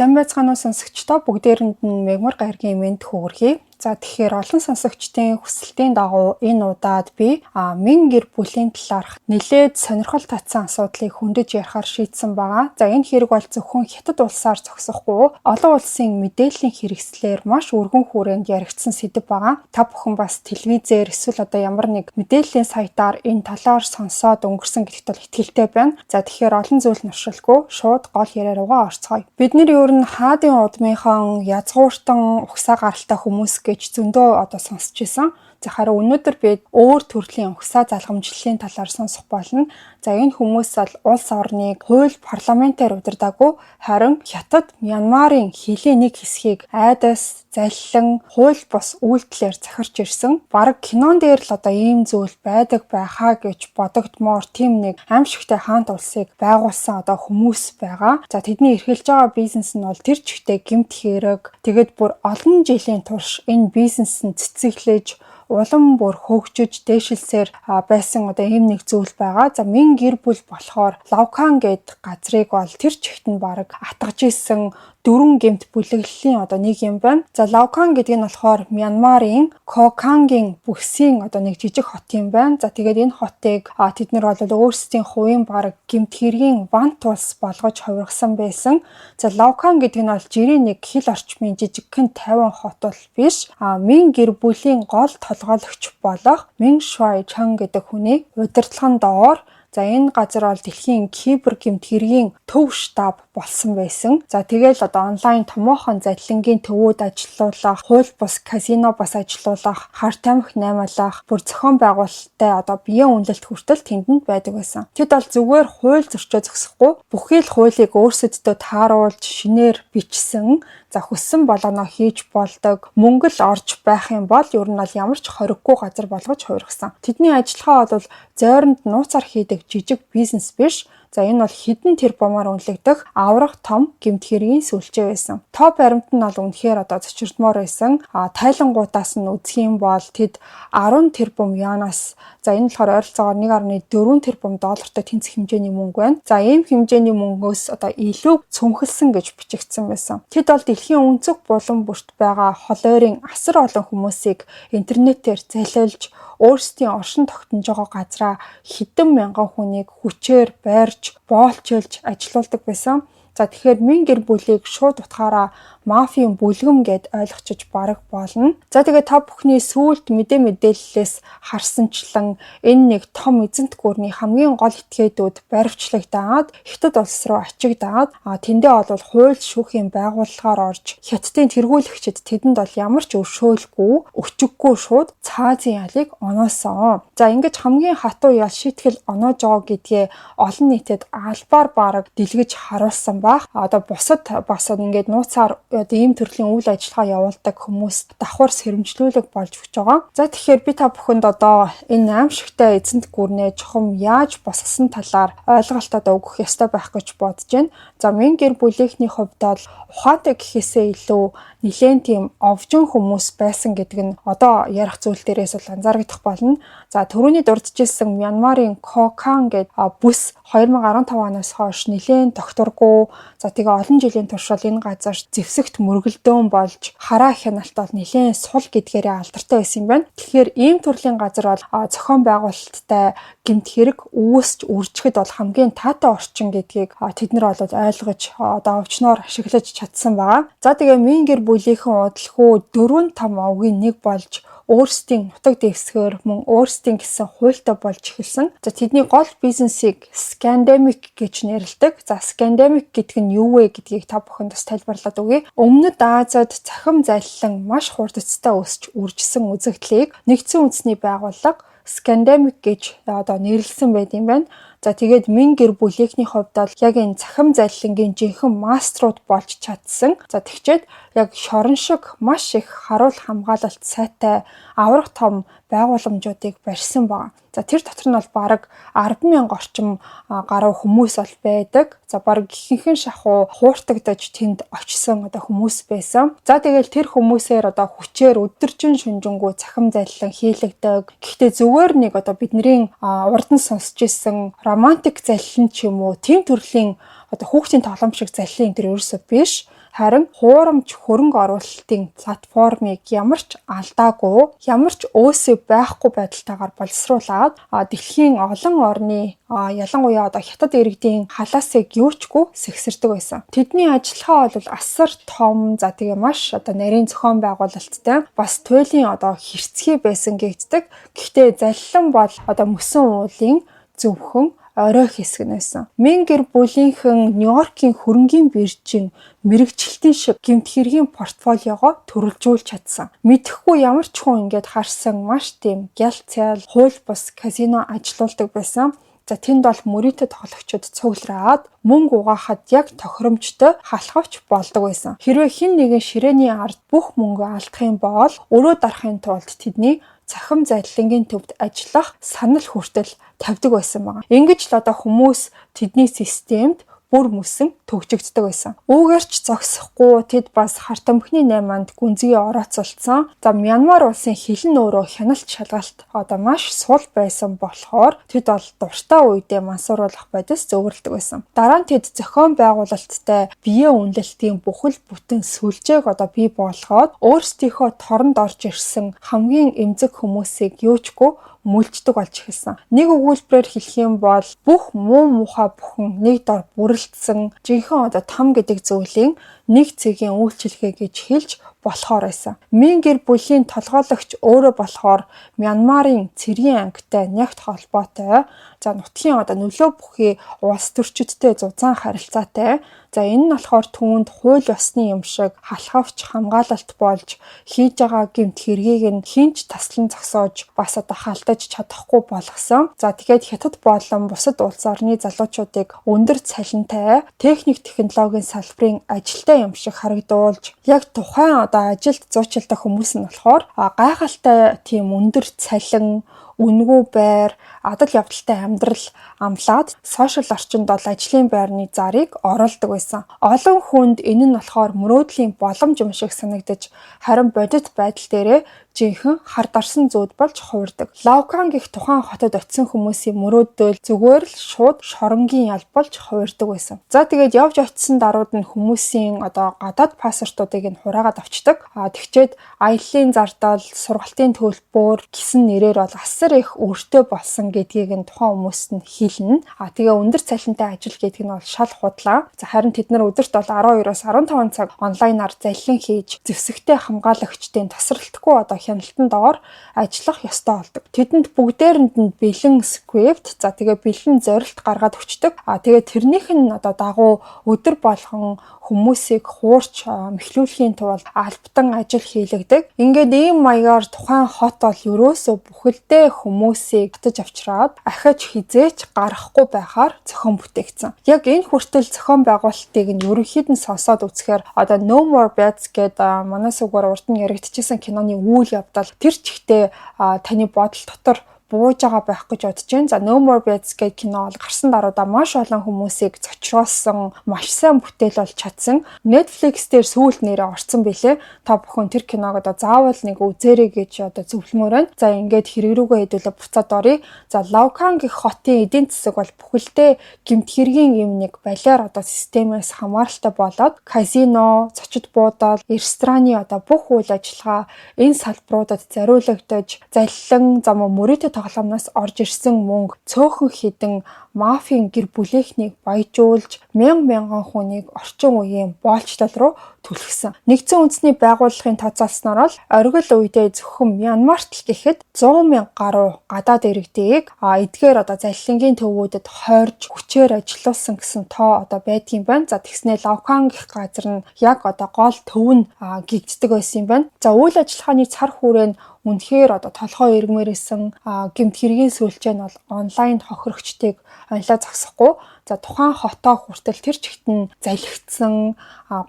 Сайн байцгаана уу, сонсогчдоо, бүгдээрэнд нь мягмар гарагийн мэнд хүргэе. За, тэгэхээр олон сонсогчдын хүсэлтийн дагуу энэ удаад би Мин гэр бүлийн талаарх нэлээд сонирхол татсан асуудлыг хөндөж ярихаар шийдсэн байгаа. За, энэ хэрэг бол зөвхөн Хятад улсаар зогсохгүй, олон улсын мэдээллийн хэрэгслээр маш өргөн хүрээнд яригдсан сэдэв байгаа. Та бүхэн бас телевизээр эсвэл одоо ямар нэг мэдээллийн сайтаар энэ талаар сонсоод өнгөрсөн гэдэгт бол итгэлтэй байна. За, тэгэхээр олон зүйл нуршилгүй шууд гол яриа руугаа орцгоё. Бид нар ер нь хаадын удмынхан язгууртан угсаа гаралтай хүмүүс гэж зөндөө одоо сонсч ирсэн. За, харин өнөөдөр бид өөр төрлийн угсаа залгамжлалын талаар сонсох болно. За, энэ хүмүүс бол улс орныг хууль парламентаар удирдаагүй, харин Хятад Мянмарын хилийн нэг хэсгийг айдас, заллин, хууль бус үйлдэлээр захирч ирсэн. Бараг кинон дээр л одоо ийм зүйл байдаг байхаа гэж бодогдмоор тийм нэг аймшигтай хаант улсыг байгуулсан одоо хүмүүс байгаа. За, тэдний эрхэлж байгаа бизнес нь бол тэр чигтээ гэмт хэрэг. Тэгээд бүр олон жилийн турш энэ бизнес нь цэцэглэж, улам бүр хөгжиж дээшилсээр байсан одоо ийм нэг зүйл байгаа. За, Мин гэр бүл болохоор Лавкан гээд газрыг бол тэр чигт нь бараг атгаж исэн дөрвөн гэмт бүлэглэлийн одоо нэг юм байна. За, Лавкан гэдэг нь болохоор Мянмарын Кокангийн бүсийн одоо нэг жижиг хот юм байна. За, тэгээд энэ хотыг тэд нар бол өөрсдийн хувийн бараг гэмт хэргийн вант улс болгож хувиргасан байсан. За, Лавкан гэдэг нь бол жирийн нэг хил орчмын жижигхэн 50 хот бол биш. Мин гэр бүлийн гол толгойлогч болох Мин Швай Чан гэдэг хүний удирдлагын доор, за, энэ газар бол дэлхийн кибер гэмт хэргийн төв штаб болсон байсан. За, тэгэл одоо онлайн томоохон заллингийн төвүүд ажилуулах, хууль бус казино бас ажилуулах, хар тамхи наймаалах, бүр зохион байгуулалттай одоо биеийн үнэлэлт хүртэл тэнд нь байдаг байсан. Тэд бол зүгээр хууль зөрчөө зогсохгүй, бүхий л хуулийг өөрсөддөө тааруулж шинээр бичсэн. За, хүссэн болгоноо хийж болдог, мөнгө л орж байх юм бол ер нь бол ямар ч хориггүй газар болгож хувиргасан. Тэдний ажиллагаа бол зойронд нууцаар хийдэг жижиг бизнес биш. За, энэ бол хэдэн тэрбумаар үнэлэгдэх аварга том гэмт хэргийн сүлжээ байсан. Топ баримт нь бол үнэхээр одоо зочирдмоор байсан. Тайлангуудаас нь үзэх юм бол тэд 10 тэрбум юанаас, за, энэ болохоор ойролцоогоор 1.4 тэрбум доллартай тэнцэх хэмжээний мөнгө байна. За, ийм хэмжээний мөнгөөс одоо илүү цүнхэлсэн гэж бичигдсэн байсан. Тэд бол дэлхийн өнцөг булан бүрт байгаа хол ойрын асар олон хүмүүсийг интернетээр залилж, өөрсдийн оршин тогтнож байгаа газраа хэдэн мянган хүнийг хүчээр барьж, боолчилж ажилуулдаг байсан. За, тэгэхээр Мин гэр бүлийг шууд утгаараа мафийн бүлгэм гээд ойлгочих бараг болно. За, тэгээ та бүхний сүүлд мэдээллээс харсанчлан энэ нэг том эзэнт гүрний хамгийн гол этгээдүүд баривчлагдаад, Хятад улс руу ачигдаад, тэндээ бол хууль шүүхийн байгууллагаар орж, Хятадын тэргүүлэгчид тэдэнд бол ямар ч өршөөлгүй, өчиггүй шууд цаазын ялыг оноосон. За, ингэж хамгийн хатуу ял шийтгэл оноож байгаа гэдгээ олон нийтэд албаар бараг дэлгэж харуулсан байх. Одоо бусад бас ингээд нууцаар одоо ийм төрлийн үйл ажиллагаа явуулдаг хүмүүс давхар сэрэмжлүүлэг болж өгч байгаа. За, тэгэхээр би та бүхэнд одоо энэ аймшигтай эзэнт гүрнээ чухам яаж босгосон талаар ойлголт одоо өгөх ёстой байх гэж бодож байна. За, Мин гэр бүлийнхний хувьд бол ухаантай гэхээсээ илүү нэлээн тийм овжин хүмүүс байсан гэдэг нь одоо ярих зүйл дээрээс бол анзаарагдах болно. За, түрүүний дурджсэн Мянмарын Кокан гэдэг бүс 2015 оноос хойш нэлээн тогтворгүй. За, тэгээ олон жилийн турш бол энэ газар зэвсэгт мөргөлдөөн болж, хараа хяналт бол нэлээн сул гэдгээрээ алдартай байсан юм байна. Тэгэхээр ийм төрлийн газар бол зохион байгуулалттай гэмт хэрэг үүсч үржихэд бол хамгийн таатай орчин гэдгийг тэд нар бол ойлгож, одоо овчноор ашиглаж чадсан байгаа. За, тэгээ Мин гэр бүлийнхэн удалгүй дөрвөн том овгийн нэг болж, өөрсдийн нутаг дэвсгэр мөн өөрсдийн гэсэн хуультай болж эхэлсэн. За, тэдний гол бизнесийг Scandemic гэж нэрлэдэг. За, Scandemic гэдэг нь юу вэ гэдгийг та бүхэнд бас тайлбарлаад өгье. Өмнөд Азиад цахим заллин маш хурдацтай өсч үржсэн үзэгдлийг Нэгдсэн Үндэсний Байгууллага Scandemic гэж одоо нэрлэсэн байт юм байна. За, тэгээд Мин гэр бүлийнхний хувьд бол яг энэ цахим заллингийн жинхэнэ маструуд болж чадсан. За, тэгчээд яг шорон шиг маш их харуул хамгаалалт сайтай аварга том байгууламжуудыг барьсан байна. За, тэр дотор нь бол бараг 10 мянга орчим гаруй хүмүүс бол байдаг. За, бараг ихэнхэн шахуу хууртагдаж тэнд очисон одоо хүмүүс байсан. За, тэгэл тэр хүмүүсээр одоо хүчээр өдөржин шөнөжингүү цахим заллин хийлэгдэг. Гэхдээ зүгээр нэг одоо бидний урд нь сонсч ирсэн романтик заллин ч юм уу, тийм төрлийн одоо хүүхдийн тоглоом шиг заллин энэ тэр ерөөсөө биш. Харин хуурамч хөрөнгө оруулалтын платформыг ямар ч алдаагүй, ямар ч өөсөө байхгүй байдалтайгаар боловсруулад, дэлхийн олон орны, ялангуяа одоо хятад иргэдийн халаасыг юучгүй сэгсэрдэг байсан. Тэдний ажиллагаа бол асар том, за тэгээ маш одоо нарийн зохион байгуулалттай, бас туйлын одоо хэрцгий байсан гэгддэг. Гэхдээ заллан бол одоо мөсөн уулын зөвхөн орой хэсэг нь байсан. Мин гэр бүлийнхэн Нью-Йоркийн хөрөнгийн биржийн мэргэжилтэн шиг гэмт хэргийн портфолиогоо төрөлжүүлж чадсан. Мэдэхгүй ямар ч хүн ингээд харсан маш тийм гялцяал хууль бус казино ажилуулдаг байсан. За, тэнд бол мөрийтэй тоглогчид цуглараад мөнгө угаахад яг тохиромжтой халахвч болдог байсан. Хэрвээ хэн нэгэн ширээний ард бүх мөнгөө алдах юм бол өрөө дарахын тулд тэдний цахим заллингийн төвд ажиллах санал хүртэл тавьдаг байсан байна. Ингэж л одоо хүмүүс тэдний системд бүр мөсөн төгжигддэг байсан. Үүгээр ч зогсохгүй, тэд бас хартамхны наймаанд гүнзгий орооцолдсон. За, Мьянмар улсын хил нь өөрөө хяналт шалгалт одоо маш сул байсан болохоор тэд бол дуртай үедээ мансууруулах бодис зөөвөрлөдөг байсан. Дараа нь тэд зохион байгуулалттай биеэ үнэлэлтийн бүхэл бүтэн сүлжээг одоо бий болгоод, өөрсдийнхөө торонд орж ирсэн хамгийн эмзэг хүмүүсийг юучгүй мөлждөг болж эхэлсэн. Нэг өгүүлбэрээр хэлэх юм бол бүх муу муухай бүхэн нэг дор бүрэлдсэн жинхэнэ одоо там гэдэг зүйлийн нэг цэгийн үйлчилгээ гэж хэлж болохоор байсан. Мин гэр бүлийн толгойлогч өөрөө болохоор Мьянмарын цэргийн ангитай нягт холбоотой. За, нутгийн одоо нөлөө бүхий улс төрчидтэй зузаан харилцаатай. За, энэ нь болохоор түүнд хууль ёсны юм шиг халахвч хамгаалалт болж, хийж байгаа гэмт хэргийг нь хэн ч таслан зогсоож, бас одоо халдаж чадахгүй болгосон. За, тэгээд хятад болон бусад улс орны залуучуудыг өндөр цалинтай техник технологийн салбарын ажилтай юм шиг харагдуулж, яг тухайн одоо ажилд зуучилдаг хүмүүс нь болохоор гайхалтай тийм өндөр цалин, үнэгүй байр, адал явдалтай амьдрал амлаад, social орчинд бол ажлын байрны зарыг оруулдаг байсан. Олон хүнд энэ нь болохоор мөрөөдлийн боломж юм шиг санагдаж, харин бодит байдал дээрээ жинхэнэ хар дарсан зүүд болж хувирдаг. Лаукан гэх тухайн хотод очисон хүмүүсийн мөрөөдөл зүгээр л шууд шоронгийн ял болж хувирдаг байсан. За, тэгээд явж очисон даруйд нь хүмүүсийн одоо гадаад паспортуудыг нь хураагаад авчдаг. А тэгчээд аяллаа зардал, сургалтын төлбөр гэсэн нэрээр бол асар их өртөө болсон гэдгийг нь тухайн хүмүүст нь хэлнэ. А тэгээ өндөр цалинтай ажил гэдэг нь бол шал худлаа. За, харин тэд нар өдөрт бол 12-оос 15 цаг онлайнаар заллин хийж, зэвсэгтэй хамгаалагчдын тасралтгүй одоо хяналтан доор ажиллах ёстой болдог. Тэдэнд бүгдээрэнд нь бэлэн script, за тэгээ бэлэн зорилт гаргаад өчтдөг. А тэгээ тэрнийх нь одоо дагуу өдөр болгон хүмүүсийг хуурч мэхлүүлэхийн тулд албатан ажил хийлгэдэг. Ингээд ийм маягаар тухайн хот бол ерөөсөө бүхэлдээ хүмүүсийг татаж авчраад ахиж хэзээ ч гарахгүй байхаар зохион бүтээгдсэн. Яг энэ хүртэл зохион байгуулалтыг нь ерөнхийд нь сонсоод үзэхээр одоо No More Bets гэдэг манай сүгээр урд нь яригдчихсан киноны үйл явдал тэр чигтээ таны бодол дотор бууж байгаа байх гэж бодож байна. За, No More Bets гэх кино бол гарсан даруйда маш олон хүмүүсийг цочроолсон, маш сайн бүтээл болж чадсан. Netflix дээр сүүлд нэрээ орсон билээ. Та бүхэн тэр киног одоо заавал нэг үзээрэй гэж одоо зөвлөмөөр байна. За, ингээд хэрэг рүүгээ хэдүүлээ буцаад оръё. За, Лаукан гэх хотын эдийн засаг бол бүхэлдээ гэмт хэргийн юм нэг балиар одоо системээс хамааралтай болоод, казино, зочид буудал, рестораны одоо бүх үйл ажиллагаа энэ салбаруудад зориулагдаж, заллин зам мөрийтэй тоглоомноос орж ирсэн мөнгө цөөхөн хэдэн мафийн гэр бүлийнхнийг баяжуулж, мянга мянган хүнийг орчин үеийн боолчлол руу түлхсэн. Нэгдсэн үндэсний байгууллагын тооцоолсноор бол оргил үедээ зөвхөн Мьянмарт л гэхэд 100 мянга гаруй гадаад иргэдийг эдгээр одоо заллингийн төвүүдэд хойрж, хүчээр ажилуулсан гэсэн тоо одоо байдгийн байна. За, тэгснээ Лаукан гэх газар нь яг одоо гол төв нь гэгддэг байсан юм байна. За, үйл ажиллагааны цар хүрээ нь үнэхээр одоо толгой эргмээр исэн. Гэмт хэргийн сүлжээ нь бол онлайн хохирогчдыг онилоо зогсохгүй. За, тухайн хотоо хүртэл тэр чигт нь залхицсан,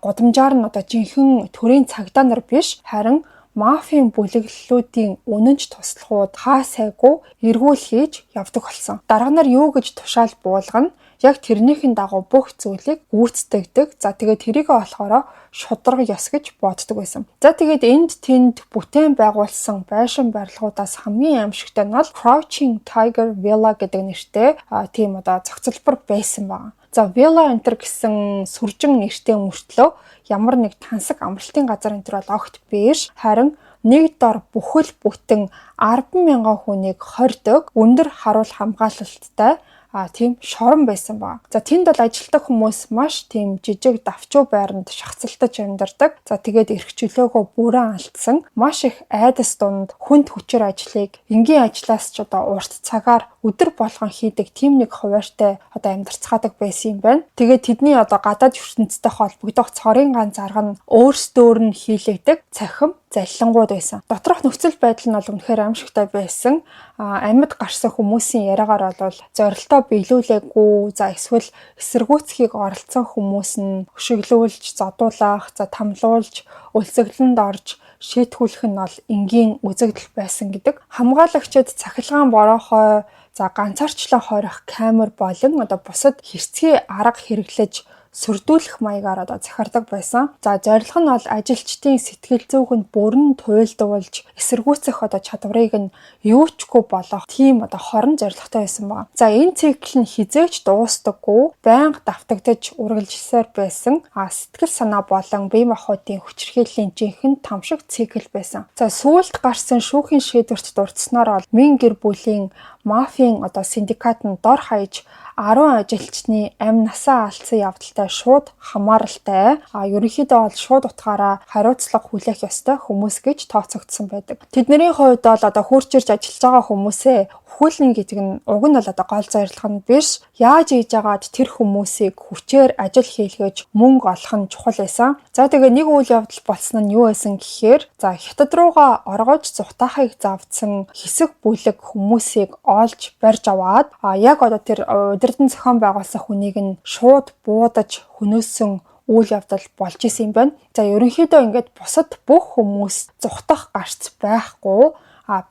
гудамжаар нь одоо жинхэнэ төрийн цагдаа нар биш, харин мафийн бүлэглэлүүдийн үнэнч туслахууд хаа сайгүй эргүүл хийж явдаг болсон. Дарга нар юу гэж тушаал буулгана, яг тэрнийхэн дагуу бүх зүйлийг гүйцэтгэдэг. За, тэгээд тэрийгээ болохоор шударга ёс гэж боддог байсан. За, тэгээд энд тэнд бүтээн байгуулсан байшин барилгуудаас хамгийн аимшигтай нь бол Crouching Tiger Villa гэдэг нэртэй тийм одоо зохицолбор байсан байна. За, Villa Enter гэсэн сүржин нэртэй мөртлөө ямар нэг тансаг амралтын газар энэ төр бол огт биш. Харин нэг дор бүхэл бүтэн 10 мянган хүнийг хордог өндөр харуул хамгаалалттай тийм шорон байсан ба. За, тэнд бол ажилтдаг хүмүүс маш тийм жижиг давчуу байранд шахацалтаж амьдардаг. За, тэгээд эрх чөлөөгөө бүрэн алдсан, маш их айдас дунд хүнд хүчээр ажлыг энгийн ажлаас ч одоо урт цагаар өдөр болгон хийдэг тийм нэг хуваарьтай одоо амьдарцгаадаг байсан юм байна. Тэгээд тэдний одоо гадаад ертөнцтэй холбогдох цорын ганц арга нь өөрсдөөр нь хийлэгдэг цахим залилангууд байсан. Доторх нөхцөл байдал нь бол үнэхээр аимшигтай байсан. Амьд гарсан хүмүүсийн яриагаар бол зорилтоо биелүүлээгүй, за эсвэл эсэргүүцхийг оролцсон хүмүүс нь өшиглүүлж, зодуулах, за тамлуулж, өлсгөлөнд орж шийтгүүлэх нь бол энгийн үзэгдэл байсан гэдэг. Хамгаалагчид цахилгаан бороохой, за ганцаарчлан хорих камер болон одоо бусад хэрцгий арга хэрэглэж сөрдүүлэх маягаар одоо захирдаг байсан. За, зорилго нь бол ажилчдын сэтгэл зүйг нь бүрэн туйлдуулж эсэргүүцэх одоо чадварыг нь юучгүй болгох тийм одоо хорон зорилготой байсан байна. За, энэ цикл нь хэзээ ч дуустдаггүй, байнга давтагдаж үргэлжилсээр байсан. Сэтгэл санаа болон бие махбодын хүчирхийллийн жинхэнэ тамшиг цикл байсан. За, сүүлд гарсан шүүхийн шийдвэрт дурдсанаар бол Мин гэр бүлийн мафийн одоо синдикат нь дор хаяж 10 ажилчны амь насаа алдсан явдалтай шууд хамааралтай. Ерөнхийдөө бол шууд утгаараа хариуцлага хүлээх ёстой хүмүүс гэж тооцогдсон байдаг. Тэдний хувьд бол одоо хөөрчирч ажиллаж байгаа хүмүүсээ үхүүлнэ гэдэг нь уг нь бол одоо гол зорилго нь биш. Яаж хийж агаад тэр хүмүүсийг хүчээр ажил хийлгэж мөнгө олох нь чухал байсан. За, тэгээ нэг үйл явдал болсон нь юу байсан гэхээр, за, хятад руугаа оргож зугатаахыг завдсан хэсэг бүлэг хүмүүсийг олж барьж аваад яг одоо тэр удирдан зохион байгуулсан хүнийг нь шууд буудаж хөнөөсөн үйл явдал болж исэн юм байна. За, ерөнхийдөө ингээд бусад бүх хүмүүс зугтах гарц байхгүй,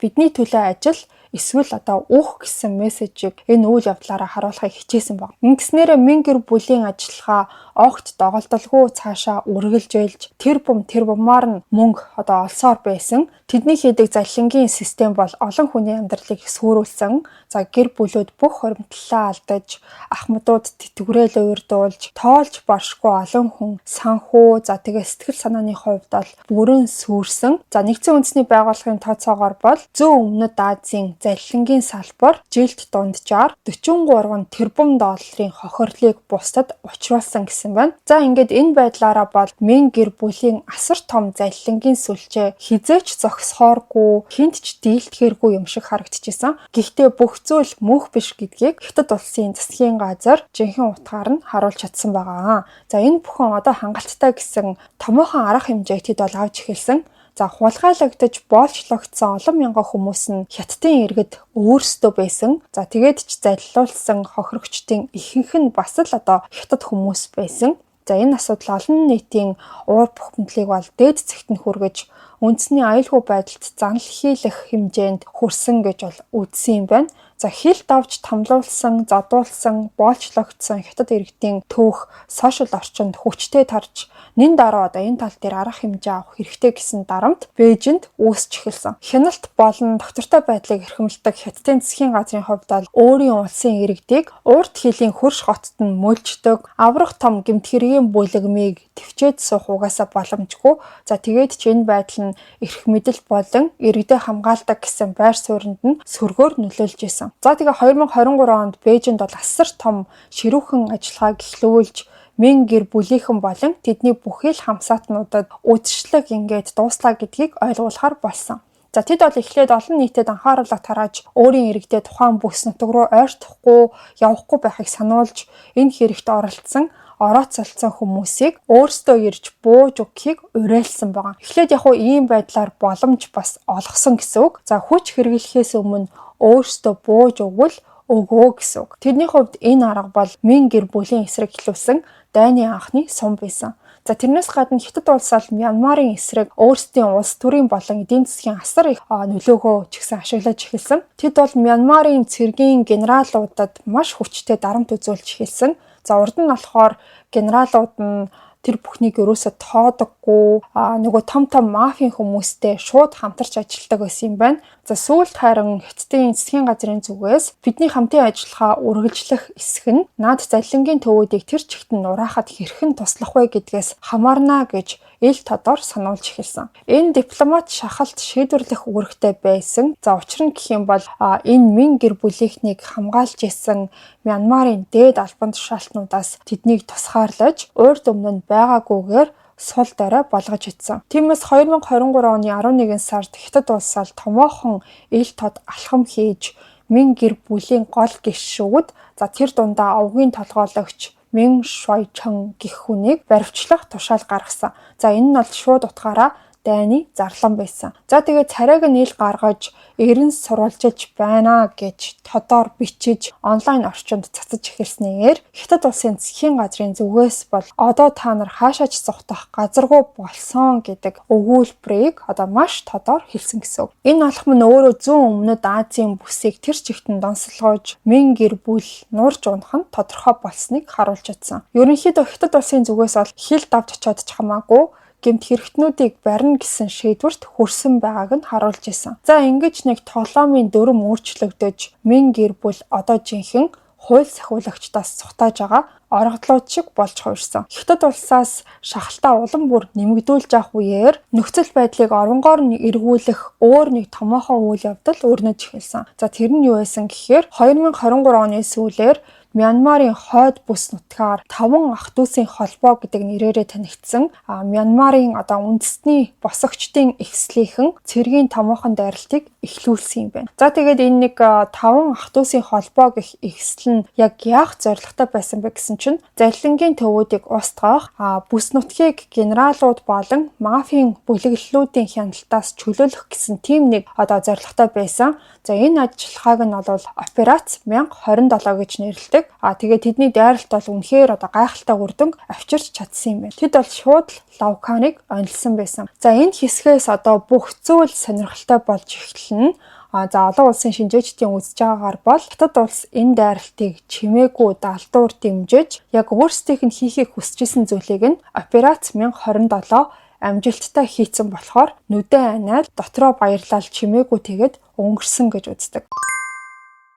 бидний төлөө ажил эсвэл одоо өөх гэсэн мессежийг энэ үйл явдлаараа харуулахыг хичээсэн баг. Ингэснээрээ Мин гэр бүлийн ажиллагаа огт доголдолгүй цаашаа үргэлжилж тэр бум тэр бумаар нь мөнгө одоо олсоор байсан. Тэдний хийдэг заллингийн систем бол олон хүний амьдралыг сүрүүлсэн. За, гэр бүлүүд бүх хуримтлалаа алдаж, ахмадууд тэтгэврээ уурдуулж, тоолж баршгүй олон хүн санхүү, за тэгээ сэтгэл санааны хувьд бол бүрэн сүрсэн. За, нэгдсэн үндэсний байгууллагын тооцоогоор бол зүүн өмнөд Азийн заллингийн салбар жилд дунджаар 43 тэрбум долларын хохирлыг бусдад учруулсан гэсэн байна. За, ингээд энэ байдлаараа бол Мин гэр бүлийн асар том заллингийн сүлжээ хэзээ ч зогсохооргүй, хэнд ч дийлдэхээргүй юм шиг харагдчихсан. Гэхдээ бүх зүйл мөнх биш гэдгийг Хятад улсын засгийн газар жинхэнэ утгаар нь харуулж чадсан байгаа. За, энэ бүхэн одоо хангалттай гэсэн томоохон арга хэмжээг тэд бол авч эхэлсэн. За, хулгайлагдаж боолчлогдсон олон мянган хүмүүс нь хятадын иргэд өөрсдөө байсан. За, тэгээд ч залилуулсан хохирогчдын ихэнх нь бас л одоо хятад хүмүүс байсан. За, энэ асуудал олон нийтийн уур бухимдлыг бол дээд зэгт нь хүргэж үндэсний аюулгүй байдалд занал хийлэх хэмжээнд хүрсэн гэж бол үзсэн юм байна. За, хил давж тамлуулсан, зодуулсан, боолчлогдсон хятад иргэдийн түүх сошиал орчинд хүчтэй тарж нэн дараа одоо энэ тал дээр арга хэмжээ авах хэрэгтэй гэсэн дарамт Бээжинд үүсч эхэлсэн. Хяналт болон доктортой байдлыг эрхэмлэдэг хятадын засгийн газрын хувьд бол өөрийн улсын иргэдийг урд хилийн хөрш хотод нь мөлждөг аврах том гэмт хэргийн бүлэгмийг тэвчээд суух угаасаа боломжгүй. За, тэгээд ч энэ байдал нь эрх мэдэл болон иргэдээ хамгаалдаг гэсэн байр сууринд нь сөргөөр нөлөөлж исэн. За, тэгээ 2023 онд Бээжинд бол асар том ширүүхэн ажиллагааг эхлүүлж Мин гэр бүлийнхэн болон тэдний бүхий л хамсаатнуудад үзэсгэлэг ингээд дууслаа гэдгийг ойлгуулахар болсон. За, тэд бол эхлээд олон нийтэд анхааруулга тарааж өөрийн иргэдээ тухайн бүс нутаг руу ойртохгүй, явахгүй байхыг сануулж энэ хэрэгт оролцсон орооцолцсон хүмүүсийг өөрсдөө ирж бууж өгөхийг уриалсан байгаа. Эхлээд яг уу ийм байдлаар боломж бас олгосон гэсэн үг. За, хүч хэрэглэхээс өмнө өөрсдөө бууж өгвөл өгөө гэсэн үг. Тэдний хувьд энэ арга бол Мин гэр бүлийн эсрэг эхлүүлсэн дайны анхны сум байсан. За, тэрнээс гадна Хятад улс бол Мянмарын эсрэг өөрсдийн улс төрийн болон эдийн засгийн асар их нөлөөгөө ч гэсэн ашиглаж эхэлсэн. Тэд бол Мянмарын цэргийн генералуудад маш хүчтэй дарамт үзүүлж эхэлсэн. За, урд нь болохоор генералууд нь Тэр бүхнийг ерөөсө тоодоггүй, нөгөө том том мафийн хүмүүстэй шууд хамтарч ажилладаг байсан юм байна. За сүүлд харин Хятадын засгийн газрын зүгээс бидний хамтын ажиллагаа үргэлжлэх эсэх нь наад заллингийн төвүүдийг тэр чигт нь нураахад хэрхэн туслах вэ гэдгээс хамаарна гэж ил тодор сануулж эхэлсэн. Энэ дипломат шахалт шийдвэрлэх үүрэгтэй байсан. За учир нь гэх юм бол энэ Мин гэр бүлийнхнийг хамгаалж исэн Мянмарын дээд албан тушаалтнуудаас тэднийг тусгаарлаж урд өмнө нь байгаагүйгээр сул дорой болгож ицсэн. Тиймээс 2023 оны 11 сард Хятад улсаар томоохон ил тод алхам хийж Мин гэр бүлийн гол гишүүд, за тэр дундаа овгийн толгойлогч Мин Шуайчан гэх хүнийг баривчлах тушаал гаргасан. За энэ нь бол шууд утгаараа дайны зарлан байсан. За тэгээд царайг нь ил гаргаж эрен сурвалжилж байна гэж тодор бичиж онлайн орчинд цацаж эхэлснээр Хятад улсын засгийн газрын зүгээс бол одоо та нар хаашаа ч зугтах газаргүй болсон гэдэг өгүүлбэрийг одоо маш тодор хэлсэн гэсэн үг. Энэ алхам нь өөрөө зүүн өмнөд Азийн бүсийг тэр чигтэн донсолгож Мин гэр бүл нурж унах нь тодорхой болсныг харуулж чадсан. Ерөнхийдөө Хятад улсын зүгээс бол хил давж очиод ч хамаагүй гэмт хэрэгтнүүдийг барина гэсэн шийдвэрт хүрсэн байгааг нь харуулж исэн. За ингэж нэг тоглоомын дүрм өөрчлөгдөж Мин гэр бүл одоо жинхэнэ хууль сахиулагчдаас цухтааж байгаа орогдлууд шиг болж хувирсан. Хятад улсаас шахалтаа улам бүр нэмэгдүүлж авах үеэр нөхцөл байдлыг оронгоор нь эргүүлэх өөр нэг томоохон үйл явдал өрнөж эхэлсэн. За тэр нь юу байсан гэхээр 2023 оны сүүлээр Мянмарын хойд бүс нутгаар 5 ах дүүсийн холбоо гэдэг нэрээрээ танигдсан Мянмарын одоо үндэсний босогчдын эвслийнхэн цэргийн томоохон дайралтыг эхлүүлсэн юм байна. За тэгээд энэ нэг 5 ах дүүсийн холбоо гэх эвсэл нь яг яах зорилготой байсан бэ гэсэн чинь заллингийн төвүүдийг устгах, бүс нутгийг генералууд болон мафийн бүлэглэлүүдийн хяналтаас чөлөөлөх гэсэн тийм нэг одоо зорилготой байсан. За энэ ажиллагааг нь бол операц 1027 гэж нэрлэдэг. Тэгээд тэдний дайралт бол үнэхээр одоо гайхалтай үр дүнг авчирч чадсан юм байна. Тэд бол шууд л Лавканыг онилсан байсан. За энэ хэсгээс одоо бүх зүйл сонирхолтой болж эхэлнэ. За олон улсын шинжээчдийн үзэж байгаагаар бол Хятад улс энэ дайралтыг чимээгүй далдуур дэмжиж яг өөрсдийнх нь хийхийг хүсэж исэн зүйлийг нь операц 1027 амжилттай хийцэн болохоор нүдэн анаал дотроо баярлал чимээгүй тэгээд өнгөрсөн гэж үздэг.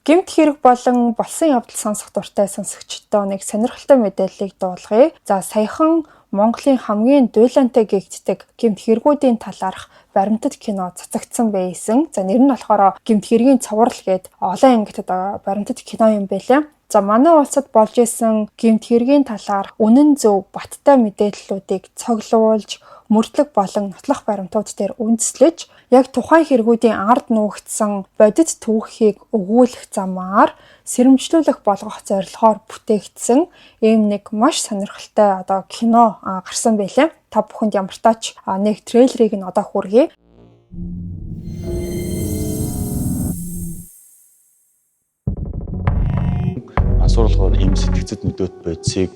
Гэмт хэрэг болон болсон явдал сонсох дуртай сонсогчдоо нэг сонирхолтой мэдээллийг дуулгая. За саяхан Монголын хамгийн дуйлантай гэгддэг гэмт хэрэгүүдийн талаарх баримтат кино цацагдсан байсан. За нэр нь болохоор гэмт хэргийн цуврал гээд олон ангид одоо баримтат кино юм байлаа. За манай улсад болж исэн гэмт хэргийн талаар үнэн зөв баттай мэдээллүүдийг цоглуулж мөрдлөг болон нотлох баримтууд дээр үндэслэж яг тухайн хэрэгүүдийн ард нуугдсан бодит түүхийг өгүүлэх замаар сэрэмжлүүлэх болгох зорилгоор бүтээгдсэн ийм нэг маш сонирхолтой одоо кино гарсан байлээ. Та бүхэнд ямартаа ч нэг трейлерыг нь одоо хүргэе. Мансууруулгаар эм сэтгцэд нөдөөт бодисыг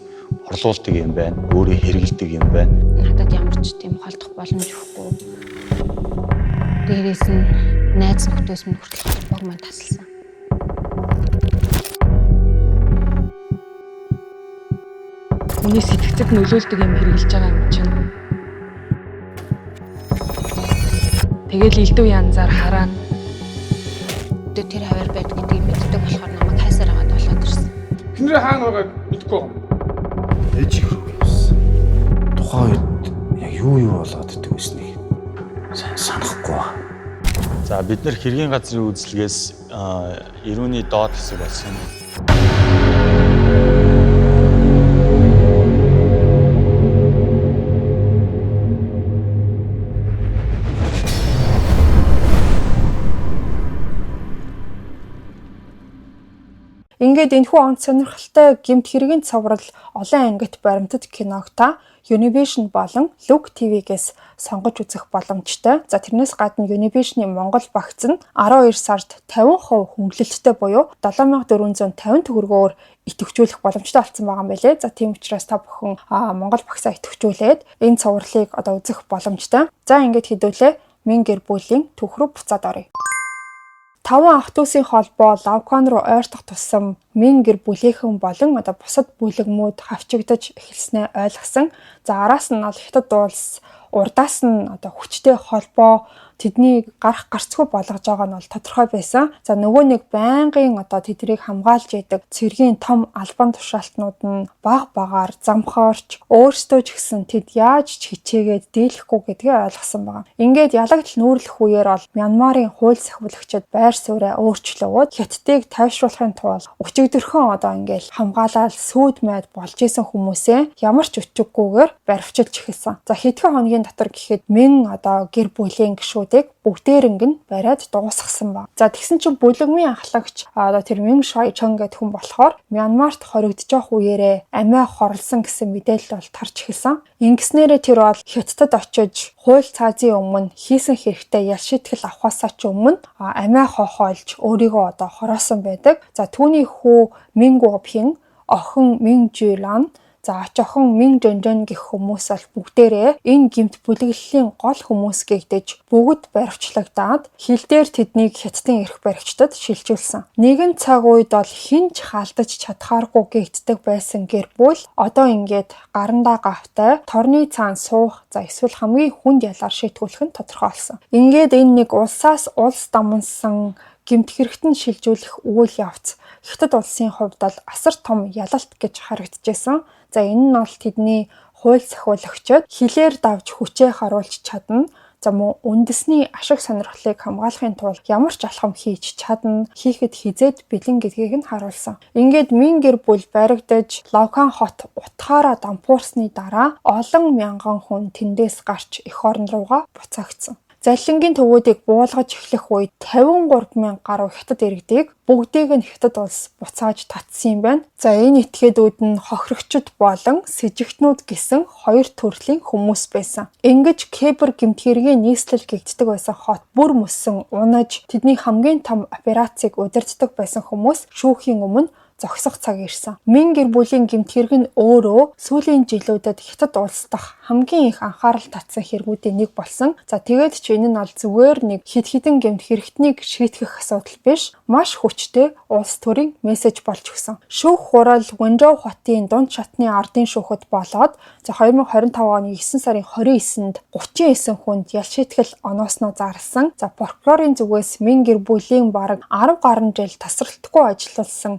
орлуулдаг юм байна, өөрөө хэрэгэлдэг юм байна. Надад ямар ч тийм холдох боломж өгөхгүй. Дээрээс нь найз нөхдөөс минь хүртэл холбоог мань тасалсан. Хүний сэтгцэд нөлөөлдөг юм хэрэгжилж байгаа юм чинь. Тэгэл элдв янзаар хараана. Тэр хавар байд гэдгийг мэддэг болохоор намайг хайсаар агаад болоод ирсэн. Хинрээ хаана байгааг мэдэхгүй байгаа юм. Ээж их рүү явсан. Тухайн үед яг юу болоод идэг вэснийг сайн санахгүй байна. За бид нэр хэргийн газрын үзлэгээс эрүүний доод хэсэг болсон. Ингээд энэхүү онц сонирхолтой гэмт хэргийн цуврал олон ангит баримтат киног та Univision болон Look TV-гээс сонгож үзэх боломжтой. За тэрнээс гадна Univision-ы Монгол багц нь 12 сард 50% хөнгөлөлттэй буюу 7450 төгрөгөөр идэвхжүүлэх боломжтой болсон байгаа юм байлээ. За тийм учраас та бүхэн Монгол багцаа идэвхжүүлээд энэ цувралыг одоо үзэх боломжтой. За ингээд хэдүүлээ Мин гэр бүлийн түүх рүү буцаад оръё. 5 ах дүүсийн холбоо Лавкан руу ойртох тусам Мин гэр бүлийнхэн болон одоо бусад бүлэгмүүд хавчигдаж эхэлснээ ойлгосон. За, араас нь бол Хятад улс урдаас нь одоо хүчтэй холбоо тэдний гарах гарцгүй болгож байгаа нь бол тодорхой байсан. За, нөгөө нэг байнгын одоо тэднийг хамгаалж яадаг цэргийн том албан тушаалтнууд нь баг багаар замхаарч, өөрсдөө ч гэсэн тэд яаж ч хичээгээд дийлэхгүй гэдгээ ойлгосон байгаа. Ингээд ялагдал нүүрлэх үеэр бол Мянмарын хууль сахиулагчид байр сууриа өөрчлөгөөд, Хятадыг тайвшруулахын тулд өчигдөрхөн одоо ингээл хамгаалал сүйд майд болж исэн хүмүүсээ ямар ч өчиггүйгээр баривчилж эхэлсэн. За, хэдхэн хоногийн дотор гэхэд Мин одоо гэр бүлийн гишүүдийг бүгдээрэнг нь бариад дуусгасан ба. За, тэгсэн чинь бүлэгмийн ахлагч одоо тэр Мин Шай Чон гэдэг хүн болохоор Мянмарт хоригдож явах үеэрээ амиа хорлсон гэсэн мэдээлэл бол тарж эхэлсэн. Ингэснээрээ тэр бол Хятадд очиж хууль цаазын өмнө хийсэн хэрэгтэй ял шийтгэл авахаасаа ч өмнө амиа хохоолж өөрийгөө одоо хороосон байдаг. За, түүний хүү Мин Гопхин, охин Мин Жулан, за, ач охин Мин Жонжон гэх хүмүүс бол бүгдээрээ энэ гэмт бүлэглэлийн гол хүмүүс гэгдэж, бүгд баривчлагдаад, хил дээр тэднийг Хятадын эрх баригчдад шилжүүлсэн. Нэгэн цаг үед бол хэн ч халдаж чадхааргүй гэгддэг байсан гэр бүл одоо ингээд гарандаа гавтай торны цаана суух, за эсвэл хамгийн хүнд ялаар шийтгүүлэх нь тодорхой болсон. Ингээд энэ нэг улсаас улс дамнасан гэмт хэрэгт нь шилжүүлэх үйл явц Хятад улсын хувьд бол асар том ялалт гэж харагдчихсан. За, энэ нь бол тэдний хууль сахиулагчид хилээр давж хүчээ харуулж чадна. За, мөн үндэсний ашиг сонирхлыг хамгаалахын тулд ямар ч алхам хийж чадна, хийхэд хэзээд бэлэн гэдгийг нь харуулсан. Ингээд Мин гэр бүл баригдаж, Лавкан хот утгаараа дампуурсны дараа олон мянган хүн тэндээс гарч эх орн руугаа буцаагдсан. Заллингийн төвүүдийг буулгаж эхлэх үед 53 мянга гаруй хятад иргэдийг бүгдийг нь Хятад улс буцааж татсан юм байна. За, энэ этгээдүүд нь хохирогчид болон сэжигтнүүд гэсэн хоёр төрлийн хүмүүс байсан. Ингэж Кэбер гэмт хэргийн нийслэл гэгддэг байсан хот бүр мөсөн унаж, тэдний хамгийн том операцийг удирддаг байсан хүмүүс шүүхийн өмнө зогсох цаг ирсэн. Мин гэр бүлийн гэмт хэрэг нь өөрөө сүүлийн жилүүдэд Хятад улс дахь хамгийн их анхаарал татсан хэрэгүүдийн нэг болсон. За, тэгээд ч энэ нь бол зүгээр нэг хэд хэдэн гэмт хэрэгтнийг шийтгэх асуудал биш, маш хүчтэй улс төрийн мессеж болж өгсөн. Шүүх хурал Вэнжоу хотын дунд шатны ардын шүүхэд болоод, за, 2025 оны 9 сарын 29-нд 39 хүнд ял шийтгэл оноосноо зарласан. За, прокурорын зүгээс Мин гэр бүлийн бараг 10 гаруй жил тасралтгүй ажилласан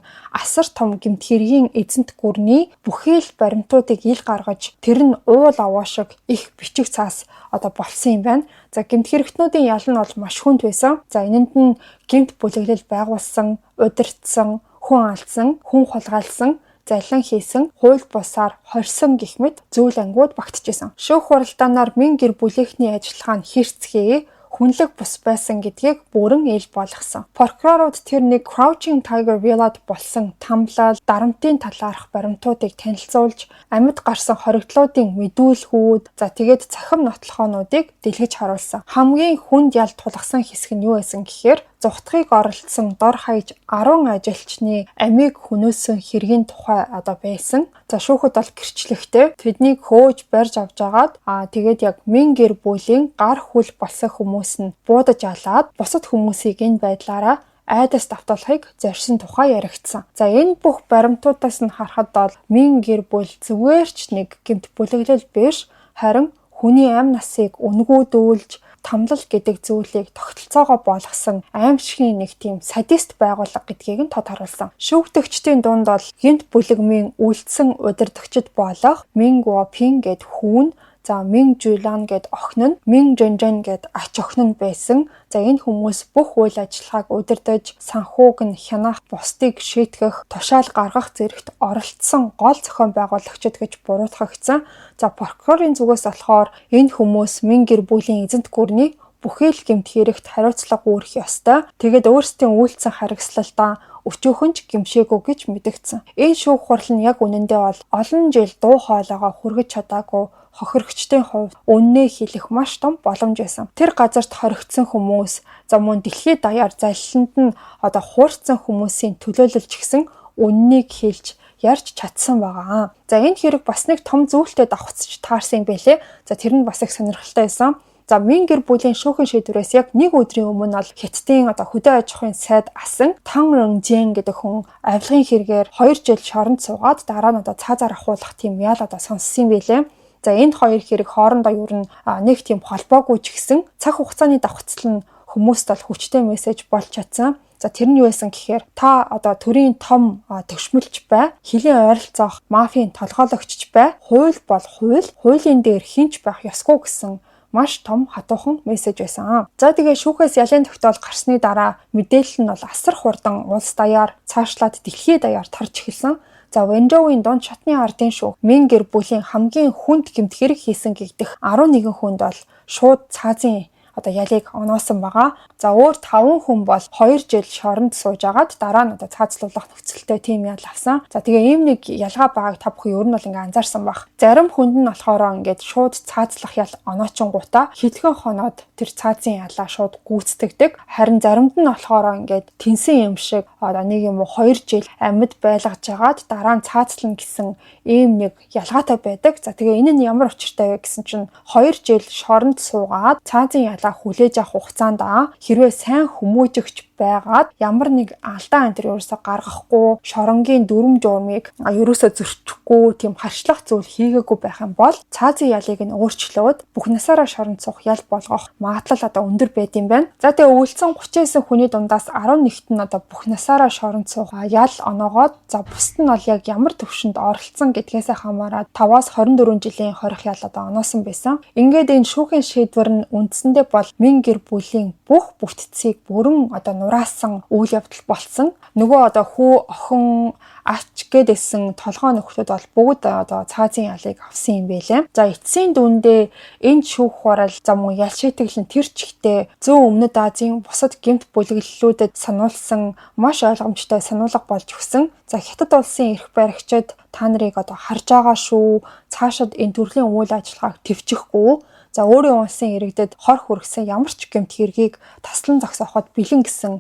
асар том гэмт хэргийн эзэнт гүрний бүхий л баримтуудыг ил гаргаж, тэр нь уул аваа шиг их бичиг цаас одоо болсон юм байна. За, гэмт хэрэгтнүүдийн ял нь бол маш хүнд байсан. За, энэнд нь гэмт бүлэглэл байгуулсан, удирдсан, хүн алдсан, хүн хулгайлсан, залин хийсэн, хууль бусаар хорьсон гэх мэт зүйл ангиуд багтжээ. Шүүх хуралдаанаар Мин гэр бүлийнхний ажиллагаа нь хэрцгий, хүнлэг бус байсан гэдгийг бүрэн ил болгосон. Прокурорууд тэр нэг Crouching Tiger Villa-д болсон тамлал, дарамтын талаарх баримтуудыг танилцуулж, амьд гарсан хоригдлуудын мэдүүлгүүд, за, тэгээд цахим нотлохоонуудыг дэлгэж харуулсан. Хамгийн хүнд ял тулгасан хэсэг нь юу байсан гэхээр зугтахыг оролдсон дор хаяж 10 ажилчны амийг хөнөөсөн хэргийн тухай одоо байсан. За, шүүхэд бол гэрчлэхтэй тэднийг хөөж барьж авч агаад, тэгээд яг Мин гэр бүлийн гар хүл болсон хүмүүс нь буудаж алаад, бусад хүмүүсийг энэ байдлаараа айдас давтуулахыг зорьсон тухай яригдсан. За, энэ бүх баримтуудаас нь харахад бол Мин гэр бүл зүгээр ч нэг гэмт бүлэглэл биш, харин хүний амь насыг үнгүүдүүлж, тамлал гэдэг зүйлийг тогтолцоогоо болгосон аймшгийн нэг тийм садист байгууллага гэдгийг нь тод харуулсан. Шүүгдэгчдийн дунд бол гэмт бүлэгмийн үлдсэн удирдагчид болох Мин Гуопин гэд хүүн, за, Мин Жулан гэд охин нь, Мин Жонжон гэд ач охин нь байсан. За, энэ хүмүүс бүх үйл ажиллагааг удирдах, санхүүг нь хянах, бусдыг шийтгэх, тушаал гаргах зэрэгт оролцсон гол зохион байгуулагчид гэж буруутгагдсан. За, прокурорын зүгээс болохоор энэ хүмүүс Мин гэр бүлийн эзэнт гүрний бүхий л гэмт хэрэгт хариуцлага үүрэх ёстой. Тэгээд өөрсдийн үйлдсэн харгислалдаа өчөөхөн ч гэмшээгүй гэж мэдэгдсэн. Энэ шүүх хурал нь яг үнэндээ бол олон жил дуу хоолойгоо хүргэж чадаагүй хохирогчдын хувьд үннээ хэлэх маш том боломж байсан. Тэр газарт хоригдсон хүмүүс, за, мөн дэлхийд даяар залланд нь одоо хуурцсан хүмүүсийн төлөөлөлч гэсэн үннийг хэлж ярьж чадсан байгаа. За, энэ хэрэг бас нэг том зүйлтэй давхцаж таарсан юм байлээ. За, тэр нь бас их сонирхолтой байсан. За, Мин гэр бүлийн шүүхийн шийдвэрээс яг нэг өдрийн өмнө бол Хятадын одоо хөдөө аж ахуйн сайд асан Тан Ронжен гэдэг хүн авилгын хэрэгээр 2 жил шоронд суугаад, дараа нь одоо цаазаар ахуулах тийм ял одоо сонссон юм билээ. За, энд хоёр хэрэг хоорондоо ер нь нэг тийм холбоогүй ч гэсэн цаг хугацааны давхцал нь хүмүүст бол хүчтэй мессеж болж чадсан. За, тэр нь юу байсан гэхээр та одоо төрийн том төгшмөлч бай, хилийн ойролцоох мафийн толгойлогчч бай, хууль бол хууль, хуулийн дээр хэн ч байх ёсгүй гэсэн маш том хатуухан мессеж байсан. За, тэгээ шүүхээс ялын тогтоол гарсны дараа мэдээлэл нь бол асар хурдан улс даяар, цаашлаад дэлхий даяар тарж эхэлсэн. За, Вэнжоуийн дунд шатны ардын шүүх Мин гэр бүлийн хамгийн хүнд гэмт хэрэг хийсэн гэгдэх 11 хүнд бол шууд цаазын одоо ялыг оноосон байгаа. За, өөр 5 хүн бол 2 жил шоронд сууж агаад дараа нь одоо цаазлуулах нөхцөлтэй тийм ял авсан. За, тэгээ ийм нэг ялгаа байгааг та бүхэн ер нь бол ингээ анзаарсан баг. Зарим хүнд нь болохоор ингээд шууд цаазлах ял оноочингуудаа хэдхэн хоноод тэр цаазын ялаа шууд гүйцэтгэдэг. Харин заримд нь болохоор ингээд тэнсэн юм шиг одоо нэг юм уу 2 жил амьд байлгаж агаад дараа нь цаазлана гэсэн ийм нэг ялгаатай байдаг. За, тэгээ энэ нь ямар учиртай вэ гэсэн чинь 2 жил шоронд суугаад цаазын ялаа хүлээж авах хугацаанд хэрвээ сайн хүмүүжигч байгаад ямар нэг алдаа энэ төр ерөөсө гаргахгүй, шоронгийн дүрм журмыг ерөөсө зөрчихгүй, тийм харшлах зүйл хийгээгүй байх юм бол цаазын ялыг нь өөрчлөөд бүх насаараа шоронд суух ял болгох магадлал одоо өндөр байд юм байна. За, тэгээ үлдсэн 39 хүний дундаас 11-т нь одоо бүх насаараа шоронд суух ял оноогоод, за, бусд нь бол яг ямар төвшөнд оролцсон гэдгээсээ хамаарат 5-аас 24 жилийн хорих ял одоо оноосон байсан. Ингээд энэ шүүхийн шийдвэр нь үндсэндээ бол Мин гэр бүлийн бүх бүтцийг бүрэн одоо нураасан үйл явдал болсон. Нөгөө одоо хүү, охин, ач гэдээсэн толгой нөхдүүд бол бүгд одоо цаазын ялыг авсан юм байлээ. За, эцсийн дүндээ энэ шүүх хурал, за, мөн ял шийтгэл нь тэр чигтээ зүүн өмнөд Азийн бусад гэмт бүлэглэлүүдэд сануулсан маш ойлгомжтой сануулга болж өгсөн. За, Хятад улсын эрх баригчид та нарыг одоо харж байгаа шүү. Цаашид энэ төрлийн үйл ажиллагааг тэвчихгүй. За, өөрийн улсын иргэдэд хор хүргэсэн ямар ч гэмт хэргийг таслан зогсооход бэлэн гэсэн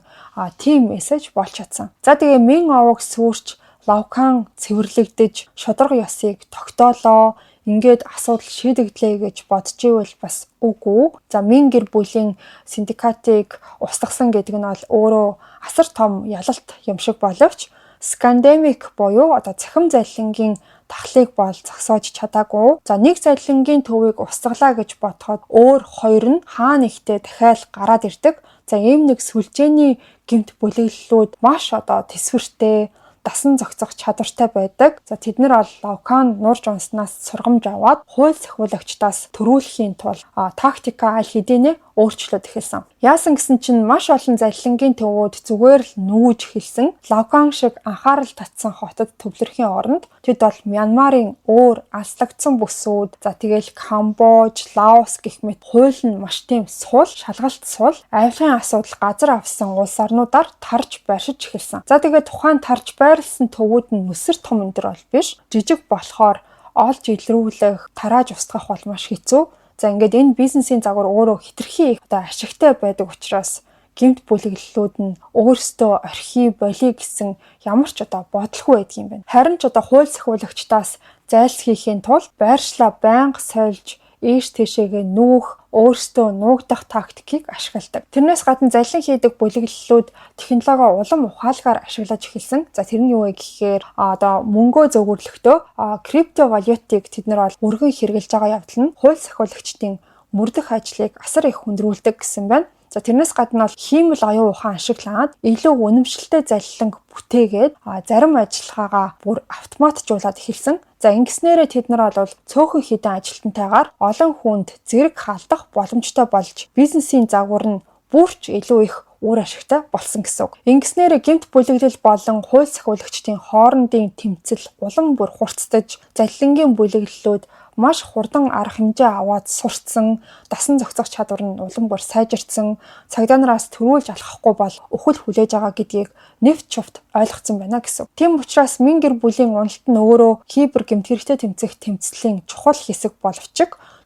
тийм мессеж болж чадсан. За, тэгээ Мин овог сүрч, Лавкан цэвэрлэгдэж, шударга ёсыг тогтоолоо, ингээд асуудал шийдэгдлээ гэж бодож ивэл бас үгүй. За, Мин гэр бүлийн синдикатыг устгасан гэдэг нь бол өөрөө асар том ялалт юм шиг боловч scamdemic буюу одоо цахим заллингийн тахлыг бол зогсоож чадаагүй. За, нэг заллингийн төвийг устгалаа гэж бодоход өөр хоёр нь хаа нэгтээ дахиад гараад ирдэг. За, ийм нэг сүлжээний гэмт бүлэглэлүүд маш одоо тэсвэртэй дасан зохицох чадвартай байдаг. За, тэд нар бол Лавкан нуурж унснаас сургамж аваад хууль сахиулагчдаас төрүүлэхийн тулд тактика аль хэдийнэ өөрчлөөд эхэлсэн. Яасан гэсэн чинь маш олон заллингийн төвүүд зүгээр л нүүж эхэлсэн. Лавкан шиг анхаарал татсан хотод төвлөрхийн оронд тэд бол Мянмарын өөр алслагдсан бүсүүд, за, тэгэл Камбож, Лаос гэх мэт хууль нь маш тийм сул, шалгалт сул, авилгын асуудал газар авсан улс орнуудаар тарж байршиж эхэлсэн. За, тэгээд тухайн тарж байрлсан төвүүд нь нүсэр том энэ төр бол биш. Жижиг болохоор олж илрүүлэх, тарааж устгах бол маш хэцүү. За, ингээд энэ бизнесийн загвар өөрөө хэтэрхий их одоо ашигтай байдаг учраас гэмт бүлэглэлүүд нь өөрсдөө орхи болиё гэсэн ямар ч одоо бодлогүй байдаг юм байна. Харин ч одоо хууль сахиулагчдаас зайлсхийхийн тулд байршлаа байнга сольж, ийш тийшээгээ нүүх, өөрсдөө нуугдах тактикийг ашигладаг. Тэрнээс гадна заллин хийдэг бүлэглэлүүд технологио улам ухаалгаар ашиглаж эхэлсэн. За, тэр нь юу вэ гэхээр одоо мөнгөө зөөгөрлөхдөө криптовалютыг тэд нар бол өргөн хэрэглэж байгаа явдал нь хууль сахиулагчдын мөрдөх ажлыг асар их хүндрүүлдэг гэсэн байна. За, тэрнээс гадна бол хиймэл оюун ухаан ашиглаад илүү үнэмшилтэй заллинг бүтээгээд, зарим ажиллагаагаа бүр автоматжуулаад эхэлсэн. За, ингэснээрээ тэд нар бол цөөхөн хэдэн ажилтнтайгаар олон хүнд зэрэг халдах боломжтой болж бизнесийн загвар нь бүрч илүү их үр ашигтай болсон гэсэн үг. Ингэснээр гэмт бүлэглэл болон хууль сахиулагчдын хоорондын тэмцэл улам бүр хурцдаж, заллингийн бүлэглэлүүд маш хурдан арга хэмжээ аваад сурцсан, дасан зохицох чадвар нь улам бүр сайжирсан, цагдаа нараас төрүүлж алхахгүй бол үхэл хүлээж байгаа гэдгийг нэвт чувт ойлгоцсон байна гэсэн. Тийм учраас Мин гэр бүлийн уналт нь өөрөө кибер гэмт хэрэгтэй тэмцэх тэмцлийн чухал хэсэг боловч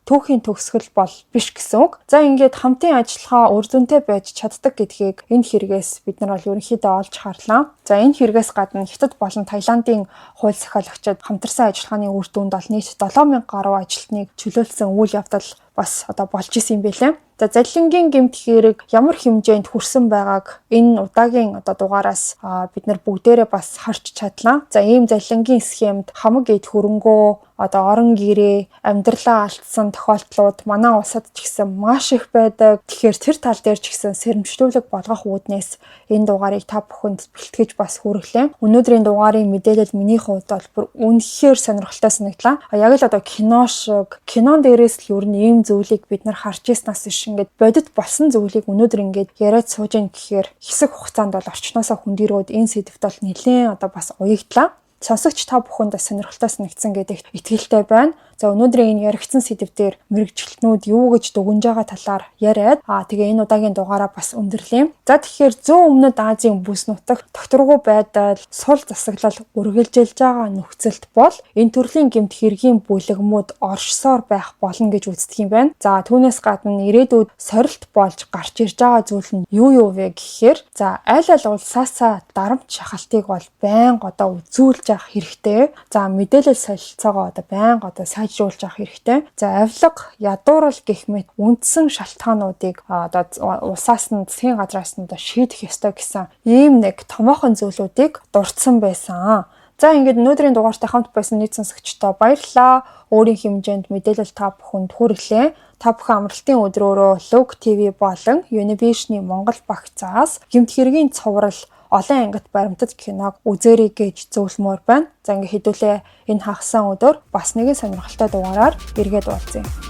түүхийн төгсгөл бол биш гэсэн үг. За, ингээд хамтын ажиллагаа үр дүнтэй байж чаддаг гэдгийг энэ хэрэгээс бид нар бол ерөнхийдөө олж харлаа. За, энэ хэрэгээс гадна Хятад болон Таиландын хууль сахиулагчид хамтарсан ажиллагааны үр дүнд бол нийт 7000 гаруй ажилтныг чөлөөлсөн үйл явдал бас одоо болж исэн юм билээ. За залингийн гэмт хэрэг ямар хэмжээнд хүрсэн байгааг энэ удаагийн одоо дугаараас бид нар бүгдээрээ бас харж чадлаа. За ийм залингийн схемд хамаг эд хөрөнгөө одоо орон гэрээ амьдралаа алдсан тохиолдлууд манай улсад ч гэсэн маш их байдаг. Тэгэхээр тэр тал дээр ч гэсэн сэрэмжлүүлэг болгох үүднээс энэ дугаарыг та бүхэнд бэлтгэж бас хүргэлээ. Өнөөдрийн дугаарын мэдээлэл миний хувьд бол бүр үнэхээр сонирхолтой санагдлаа. Яг л одоо кино шиг кинон дээрээс л ер нь ийм зүйлийг бид нар харж ирснаас биш ингээд бодит болсон зүйлийг өнөөдөр ингээд яриад сууж ийн гэхээр хэсэг хугацаанд бол орчноосоо хөндөрөөд энэ сэдвт бол нэлээд одоо бас уягдлаа. Сонсогч та бүхэнд бас сонирхолтой санагдсан гэдэгт итгэлтэй байна. За өнөөдрийн энэ яригдсан сэдв дээр мэргэжилтнүүд юу гэж дүгнж байгаа талаар яриад тэгээ энэ удаагийн дугаараа бас өндөрлөе. За тэгэхээр зүүн өмнөд Азийн бүс нутагт тогтворгүй байдал, сул засаглал үргэлжилж байгаа нөхцөлд бол энэ төрлийн гэмт хэргийн бүлэгмүүд оршсоор байх болно гэж үздэг юм байна. За түүнээс гадна ирээдүйд сорилт болж гарч ирж байгаа зүйл нь юу юу вэ гэхээр за аль аль улсаасаа дарамт шахалтыг бол байнга одоо үзүүлж явах хэрэгтэй. За мэдээлэл солилцоогоо одоо байнга одоо сайжруулж авах хэрэгтэй. За авилга, ядуурал гэх мэт үндсэн шалтгаануудыг одоо улсаас нь засгийн газраас нь одоо шийдэх ёстой гэсэн ийм нэг томоохон зүйлүүдийг дурдсан байсан. За ингээд өнөөдрийн дугаартай хамт байсан нийт сонсогчдоо баярлалаа. Өөрийн хэмжээнд мэдээлэл та бүхэнд хүргэлээ. Та бүхэн амралтын өдрөөрөө Look TV болон Univision-ы Монгол багцаас гэмт хэргийн цуврал олон ангит баримтат киног үзээрэй гэж зөвлөмөр байна. За ингээд хэдүүлээ энэ хагас өдөр бас нэгэн сонирхолтой дугаараар эргээд уулзъя.